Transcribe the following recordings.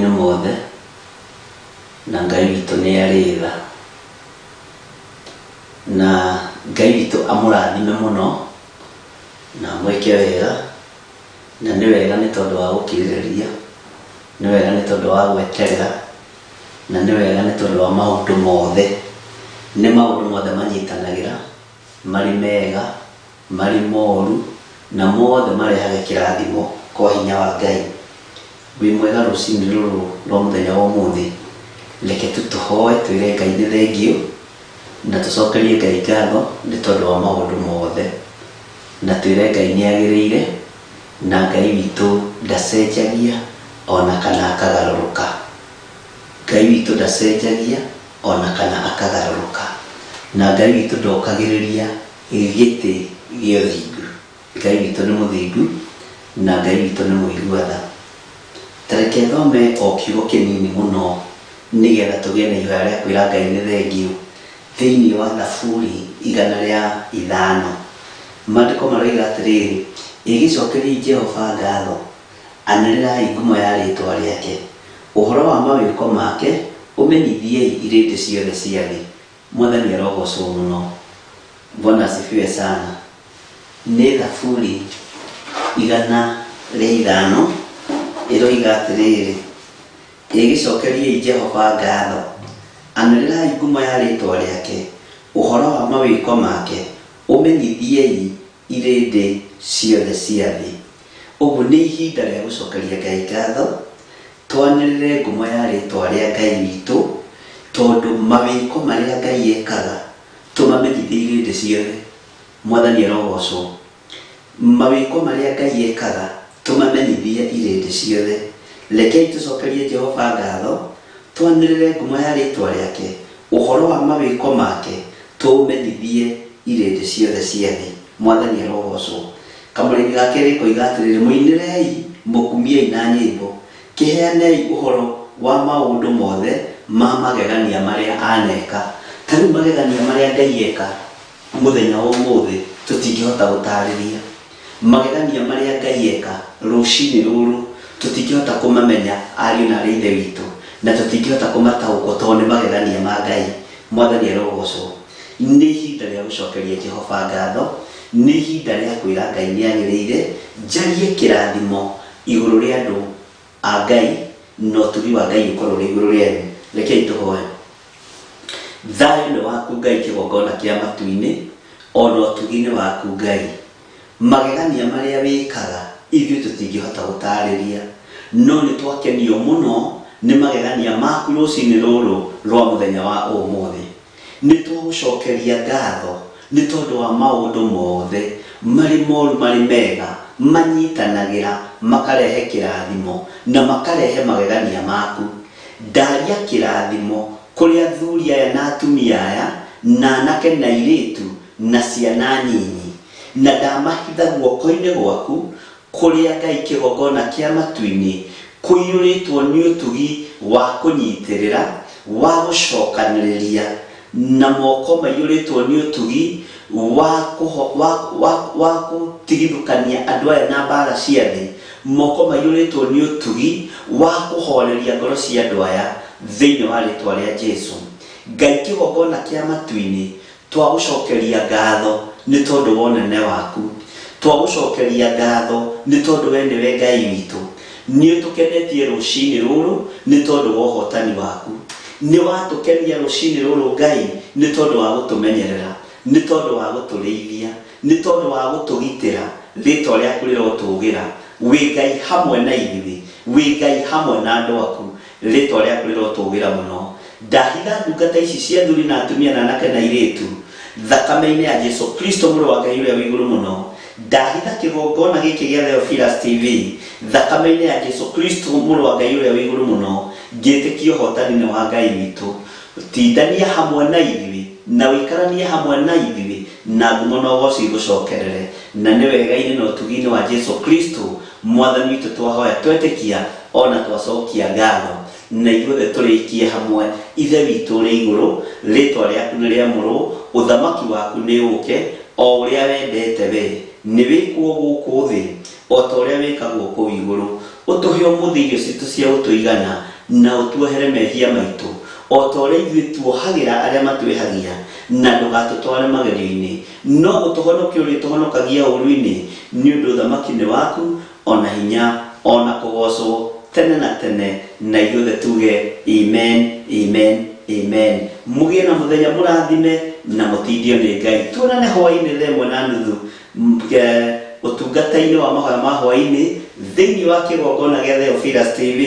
maũndũ-inĩ mothe, na Ngai witũ nĩ arĩ tha. Na Ngai witũ amũrathime mũno, na amwĩke wega, na nĩ wega nĩ tondũ wa gũkirĩrĩria, nĩ wega nĩ tondũ wa gweterera, na nĩ wega nĩ tondũ wa maũndũ mothe. Nĩ maũndũ mothe manyitanagĩra, marĩ mega, marĩ moru, na mothe marehage kĩrathimo kwa hinya wa Ngai. Wĩ mwega rũcinĩ rũrũ rwa mũthenya wa ũmũthĩ? Reke tu tũhoe twĩre Ngai nĩ thengiũ, na tũcokerie Ngai ngatho nĩ tondũ wa maũndũ mothe. Na twĩre Ngai nĩ agĩrĩire, na Ngai witũ ndacenjagia ona kana akagarũrũka. Ngai witũ ndacenjagia ona kana akagarũrũka. Na Ngai witũ ndokagĩrĩria gĩtĩ gĩa ũthingu. Ngai witũ nĩ mũthingu na Ngai witũ nĩ mũigua tha. Ta reke thome o kiugo kĩnini mũno nĩgetha tũgĩe na ihoya rĩa kwĩra Ngai nĩ thengiũ thĩinĩ wa Thaburi 105. Maandĩko maroiga atĩrĩrĩ, Ĩ gĩcokeriei Jehova ngatho, anĩrĩrai ngumo ya rĩĩtwa rĩake, ũhoro wa mawĩko make ũmenyithiei irĩndĩ ciothe cia thĩ. Mwathani arogocwo mũno. Bwana asifiwe sana. Nĩ Thaburi 105 ĩroiga atĩrĩrĩ, Ĩ gĩcokeriei Jehova ngatho, anĩrĩrai ngumo ya rĩĩtwa rĩake, ũhoro wa mawĩko make ũmenyithiei irĩndĩ ciothe cia thĩ. Ũguo nĩ ihinda rĩa gũcokeria Ngai ngatho, twanĩrĩre ngumo ya rĩĩtwa rĩa Ngai witũ, tondũ mawĩko marĩa Ngai ekaga tũmamenyithie irĩndĩ ciothe. Mwathani arogocwo. Mawĩko marĩa Ngai ekaga tũmamenyithie irĩndĩ ciothe. Rekei tũcokerie Jehova ngatho, twanĩrĩre ngumo ya rĩĩtwa rĩake, ũhoro wa mawĩko make tũũmenyithie irĩndĩ ciothe cia thĩ. Mwathani arogocwo. Kamũrĩri ga kerĩ koiga atĩrĩrĩ, mũinĩrei, mũkumiei na nyĩmbo, kĩheanei ũhoro wa maũndũ mothe ma magegania marĩa aneka. Ta rĩu magegania marĩa Ngai eka mũthenya wa ũmũthĩ tũtingĩhota gũtarĩria. Magegania marĩa Ngai eka rũcinĩ rũrũ tũtingĩhota kũmamenya ariũ na arĩ ithe witũ, na tũtingĩhota kũmataũkwo tondũ nĩ magegania ma Ngai. Mwathani arogocwo. Nĩ ihinda rĩa gũcokeria Jehova ngatho, nĩ ihinda rĩa kwĩra Ngai nĩ agĩrĩire, njarie kĩrathimo igũrũ rĩa andũ a Ngai na ũtugi wa Ngai ũkorwo ũrĩ igũrũ rĩanyu. Rekei tũhoe. Thayũ nĩ waku Ngai kĩgongona kĩa matu-inĩ, ona ũtugi nĩ waku Ngai. Magegania marĩa wĩkaga ithuĩ tũtingĩhota gũtarĩria, no nĩ twakenio mũno nĩ magegania maku rũcinĩ rũrũ rwa mũthenya wa ũmũthĩ. Nĩ twagũcokeria ngatho nĩ tondũ wa maũndũ mothe, marĩ moru marĩ mega, manyitanagĩra makarehe kĩrathimo na makarehe magegania maku. Ndaria kĩrathimo kũrĩ athuri aya na atumia aya, na anake na airĩtu na ciana nyinyi, na ndamahitha guoko-inĩ gwaku kũrĩa Ngai kĩgongona kĩa matu-inĩ kũiyũrĩtwo nĩ ũtugi wa kũnyitĩrĩra, wa gũcokanĩrĩria, na moko maiyũrĩtwo nĩ ũtugi wa, kũho, wa, wa, wa kũtigithũkania andũ aya na mbara cia thĩ, moko maiyũrĩtwo nĩ ũtugi wa kũhoreria ngoro cia andũ aya thĩinĩ wa rĩtwa rĩa Jesu. Ngai kĩgongona kĩa matu-inĩ, Twagũcokeria ngatho nĩ tondũ wa ũnene waku. Twagũcokeria ngatho nĩ tondũ we nĩwe Ngai witũ. Nĩ ũtũkenetie rũcinĩ rũrũ nĩ tondũ wa ũhotani waku. Nĩ watũkenia rũcinĩ rũrũ Ngai nĩ tondũ wa gũtũmenyerera, nĩ tondũ wa gũtũrĩithia, nĩ tondũ wa gũtũgitĩra. Rĩtwa rĩaku rĩrotũgĩra. Wĩ Ngai hamwe na ithuĩ. Wĩ Ngai hamwe na andũ aku. Rĩtwa rĩaku rĩrotũgĩra mũno. Ndahitha ndungata ici cia athuri na atumia na anake na airĩtu thakame-inĩ ya Jesu Kristo mũrũ wa Ngai ũrĩa wĩ igũrũ mũno. Ndahitha kĩgongona gĩkĩ gĩa Theophilus TV thakame-inĩ ya Jesu Kristo mũrũ wa Ngai ũrĩa wĩ igũrũ mũno, ngĩtĩkia ũhotani nĩ wa Ngai witũ. Tindania hamwe na ithuĩ na ũikaranie hamwe na ithuĩ na ngumo na ũgoci igũcokerere. Na nĩ wega-inĩ na ũtugi-inĩ wa Jesu Kristo Mwathani witũ twahoya twetĩkia ona twacokia ngatho. Na ithuothe tũrĩkie hamwe, Ithe witũ ũrĩ igũrũ, rĩĩtwa rĩaku nĩ rĩamũrwo, ũthamaki waku nĩ ũũke, o ũrĩa wendete wee, nĩ wĩkwo gũkũ thĩ, o ta ũrĩa wĩkagwo kũu igũrũ. Ũtũhe ũmũthĩ irio citũ cia gũtũigana, na ũtuohere mehia maitũ, o ta ũrĩa ithuĩ tuohagĩra arĩa matwĩhagia, na ndũgatũtware magerio-inĩ, no gũtũhonokia ũrĩtũhonokagia ũũru-inĩ, nĩ ũndũ ũthamaki nĩ waku, o na hinya, o na kũgoocwo, tene na tene. Na ithuothe tuge, Amen, amen, amen. Mũgĩe na mũthenya mũrathime na mũtindio nĩ Ngai. Tuonane hwaĩ-inĩ thaa ĩmwe na nuthu ũtungata-inĩ wa mahoya ma hwaĩ-inĩ thĩinĩ wa kĩgongona gĩa Theophilus TV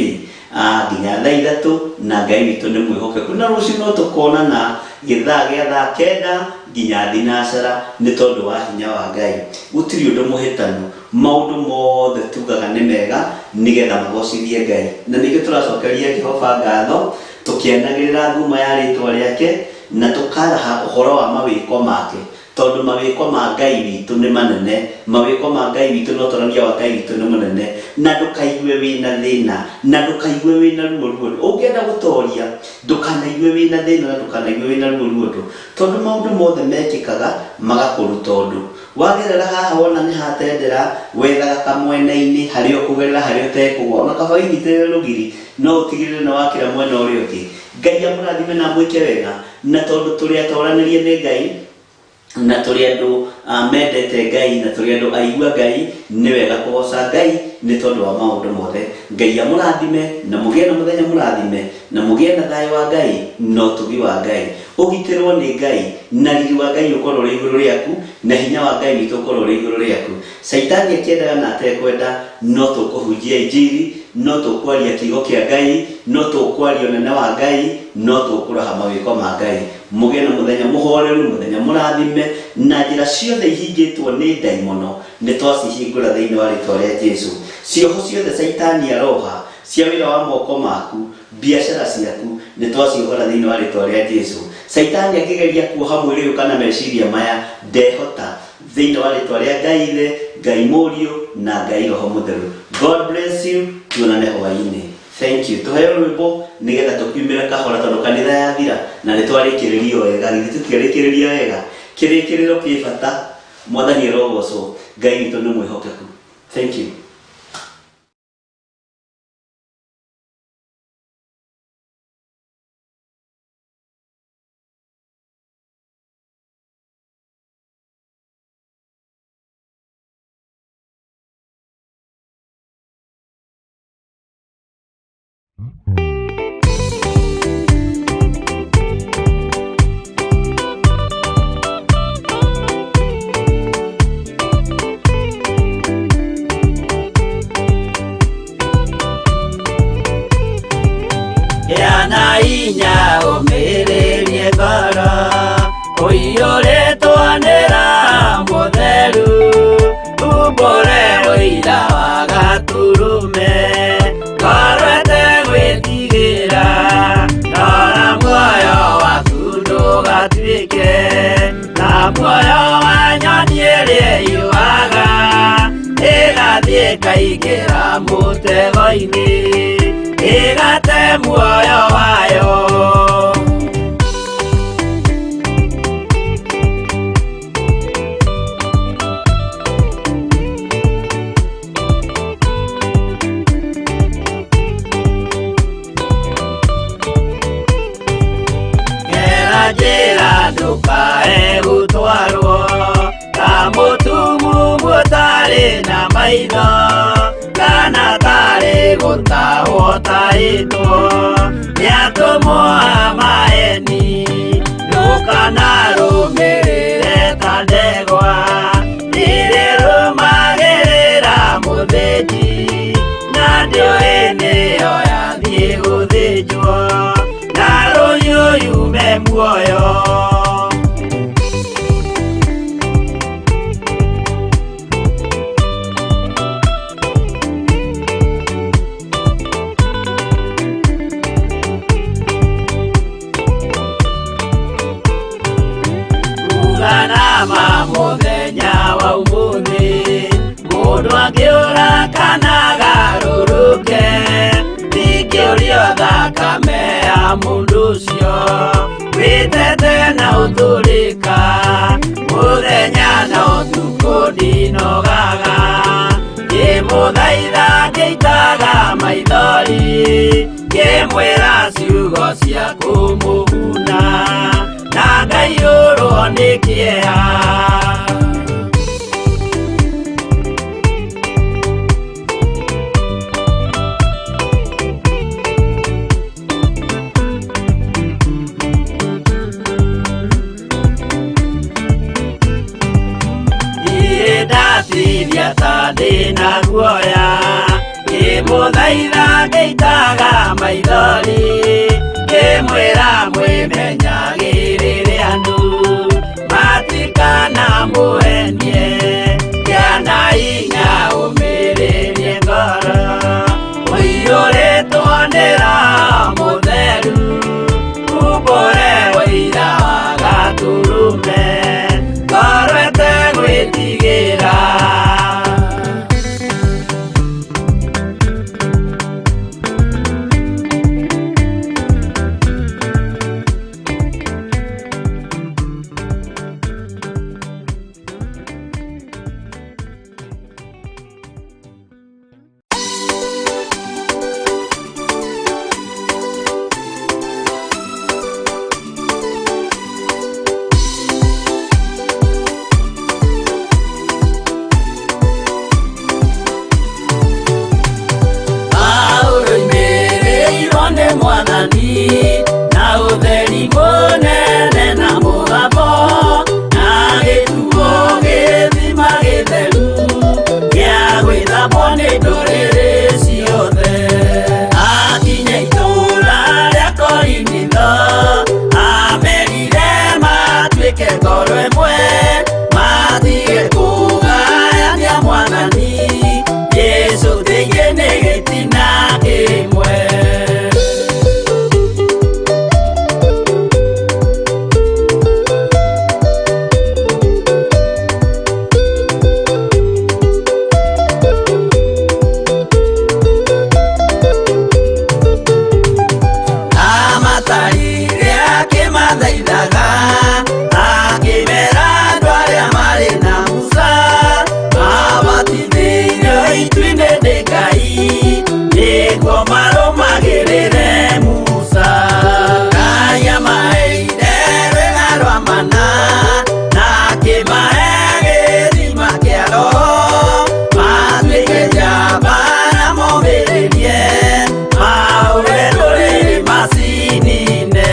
nginya thaa 3, na Ngai witũ nĩ mwĩhokeku. Na rũciũ no tũkonana gĩthaa gĩa thaa 9 nginya thinacara nĩ tondũ wa hinya wa Ngai. Gũtirĩ ũndũ mũhĩtanu, maũndũ mothe tugaga nĩ mega nĩgetha magocithie Ngai. Na nĩkĩo tũracokeria Jehova ngatho tũkĩanagĩrĩra ngumo ya rĩtwa rĩake na tũkaraha ũhoro wa mawĩko make. Tondũ mawĩko ma Ngai witũ nĩ manene, mawĩko ma Ngai witũ na ũtonania wa Ngai witũ nĩ mũnene, na ndũkaigue wĩna thĩna, na ndũkaigue wĩna ruo ruondo. Ũngĩenda gũtoria, ndũkanaigue wĩna thĩna na ndũkanaigue wĩna ruo ruondo, tondũ maũndũ mothe mekĩkaga magakũruta ũndũ. Wagerera haha wona nĩ hatendera, wethaga kamwena-inĩ harĩa ũkũgerera harĩa ũtekũgwa. Ona kaba wĩnyitĩrĩre rũgiri, no ũtigĩrĩre nĩ wakĩra mwena ũrĩa ũngĩ. Ngai amũrathime na amwĩke wega. Na tondũ tũrĩ atoranĩrie nĩ Ngai, na tũrĩ andũ mendete Ngai, na tũrĩ andũ aigua Ngai, nĩ wega kũgoca Ngai nĩ tondũ wa maũndũ mothe. Ngai amũrathime na mũgĩe na mũthenya mũrathime, na mũgĩe na thayũ wa Ngai na ũtugi wa Ngai. Ũgitĩrwo nĩ Ngai, na riri wa Ngai ũkorwo ũrĩ igũrũ rĩaku, na hinya wa Ngai witũ ũkorwo ũrĩ igũrũ rĩaku. Caitani akĩendaga na atekwenda, no tũkũhunjia injiri, no tũkwaria kiugo kĩa Ngai, no tũkwaria ũnene wa Ngai, no tũkũraha mawĩko ma Ngai. Mũgĩe na mũthenya mũhoreru, mũthenya mũrathime, na njĩra ciothe ihingĩtwo nĩ ndaimono nĩ twacihingũra thĩinĩ wa rĩtwa rĩa Jesu. Cioho ciothe Caitani aroha cia wĩra wa moko maku, biacara ciaku, nĩ twaciohora thĩinĩ wa rĩtwa rĩa Jesu. Caitani akĩgeria kuoha mwĩrĩ ũyũ kana meciria maya, ndehota. Thĩinĩ wa rĩtwa rĩa Ngai Ithe, Ngai Mũriũ na Ngai Roho Mũtheru. God bless you, tuonane hwaĩ-inĩ. Thank you. Tũheo rwĩmbo nĩgetha tũkiumĩre kahora tondũ kanitha yathira na nĩ twarĩkĩrĩria wega. Githĩ tũtiarĩkĩrĩria wega? Kĩrĩkĩrĩro kĩ bata. Mwathani arogocwo. Ngai witũ nĩ mwĩhokeku. Thank you. Gĩa na hinya ũmĩrĩrie ngoro ũiyũrĩtwo nĩ Roho Mũtheru, umbũre ũira wa Gatũrũme, ngoro ĩtegwĩtigĩra, rora muoyo waku ndũgatuĩke ta muoyo wa nyoni ĩrĩa ĩyũaga, ĩgathiĩ ĩkaingĩra mũtego-inĩ, ĩgate muoyo wayo. Gera njĩra ndũkae gũtwarwo ta mũtumumu ũtarĩ na maitho kana tarĩ gũtahwo tahĩtwo nĩ atũmwo a maeni ndũkanarũmĩrĩre ta ndegwa ĩrĩrũmagĩrĩra mũthĩnji na ndĩũĩ nĩyo yathiĩ gũthĩnjwo na rũhiũ yume muoyo. Uga na ma mũthenya wa ũmũthĩ mũndũ angĩũra kana agarũrũke ndingĩũrio thakame ya mũndũ ũcio wĩtete na ũtũrĩka mũthenya na ũtukũ ndinogaga. Ngĩmũthaitha ngĩitaga maithori, ngĩmwĩra ciugo cia kũmũguna, na ngaiyũrwo nĩ kĩeha. Niĩ ndatinia ta ndĩna guoya, ngĩmũthaitha ngĩitaga maithori, ngĩmwĩra mwĩmenyagĩrĩre andũ matikanamũhenie, kĩana hinya ũmĩrĩrie ngoro, ũiyũrĩtwo nĩ Roho Mũtheru, umbũre ũira wa Gatũrũme, ngoro ĩtegwĩtigĩra. Paulo oimĩrĩirwo nĩ Mwathani na ũtheri mũnene na mũgambo, na gĩtuo gĩthima gĩtheru gĩa gwĩthambwo nĩ ndũrĩrĩ ciothe. Akinya itũũra rĩa Korinitho, amerire matuĩke ngoro ĩmwe, matige kũgayania Mwathani Jesũ thĩinĩ nĩ gĩtina kĩmwe. Amatarire akĩmathaithaga, akĩmera andũ arĩa marĩ na Musa, mabatithĩirio itu-inĩ nĩ Ngai, nĩguo marũmagĩrĩre Musa. Ngai amaheire rwĩga rwa mana, na akĩmahe gĩthima kĩa Roho, matuĩke njamba na momĩrĩrie, mahũre ndũrĩrĩ macinine.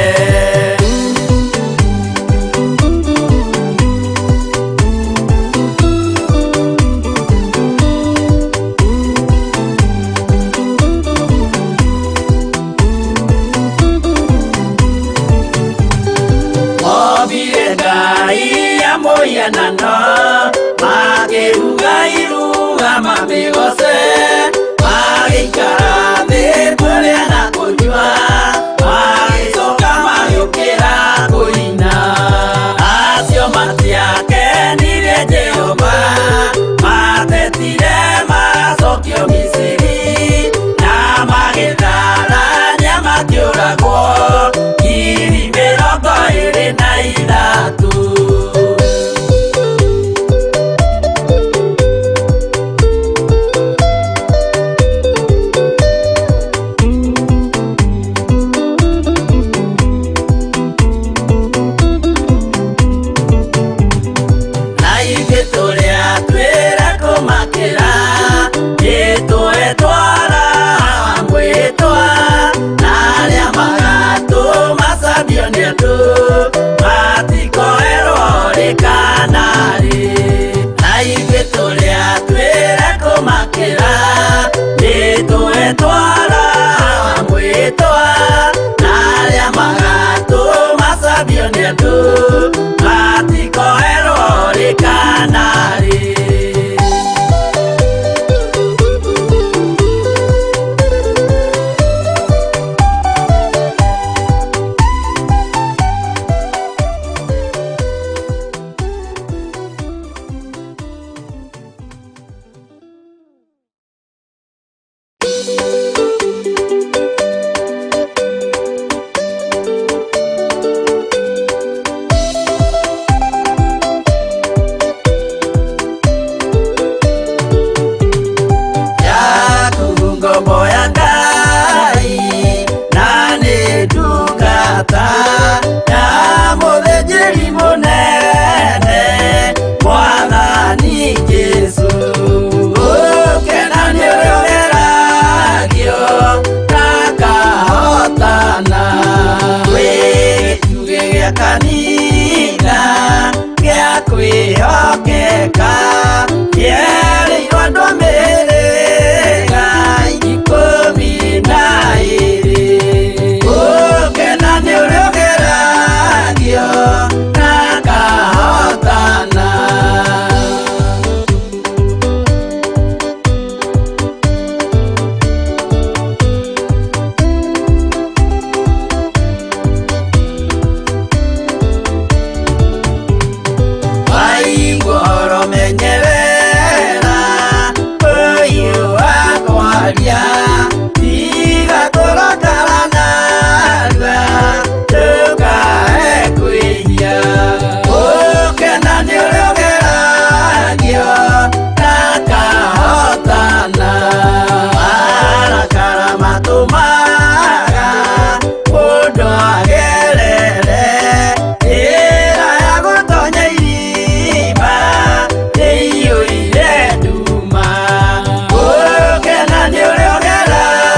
Ombire Ngai ya mũhianano, makĩruga iruga mamĩgoce.